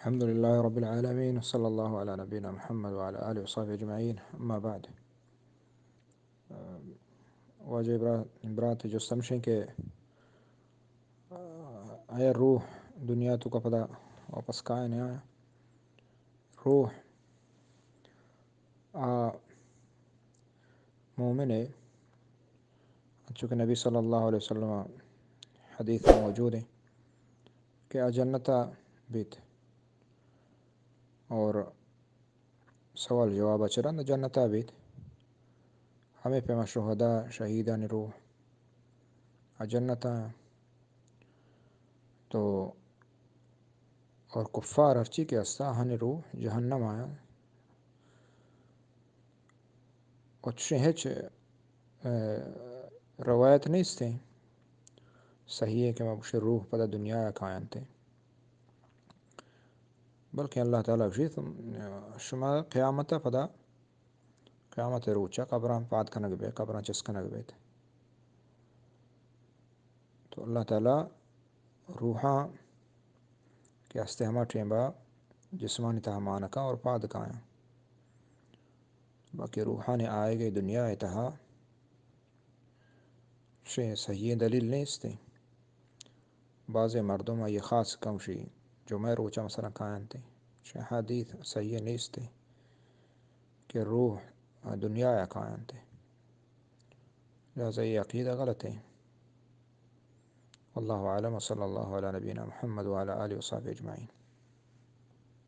الحمد لله رب العالمين، وصلى الله على نبينا محمد وعلى آله وصحبه أجمعين، أما بعد. واجہ برا-، برات، جست ہمشیں کہ، آ، اے روح دنیا توکا پدا واپس کائے نہ آیا؟ روح آ مومن ہے، چونکہ نبی صلی اللہ علیہ وسلم حدیث موجود ہے کہ آ جنتا بیت۔ اور سوال جواب ءَ چہ رند جنتا بیت۔ ہمے پیما شہدا، شہیدانی روح ءَ جنتا۔ تو اور کفار ہرچی کہ ہستا، آہانی روح جہنم آیا۔ و چشیں ہچ، ءَ، روایت نیستیں صحیح ہے کہ ما گوشے روح پدا دنیا ءَ کاینت۔ بلکہ اللہ تعالیٰ گوشیت، شما قیامت ءَ پدا، قیامت ءِ روچ ءَ قبراں پاد کنگ بیت، قبراں چست کنگ بیت۔ تو اللہ تعالیٰ روحاں کہ ہستے ہما ٹیمبا جسمانی تہا مانکاں اور پاد کایاں۔ باقی روحانی آئیگ دنیا ءِ تہا چشیں صحیح دلیل نیستیں۔ بعضے مردم آئی خاص کمشی جمعہ روچا مثلاً کاینت، چشیں حدیث صحیح نیستیں کہ روح دنیا ءَ کاینت۔ لہذا یہ عقیدہ غلط ہے۔ واللہ اعلم، وصلی اللہ علی نبینا محمد وعلی آلہ وصحبہ اجمعین۔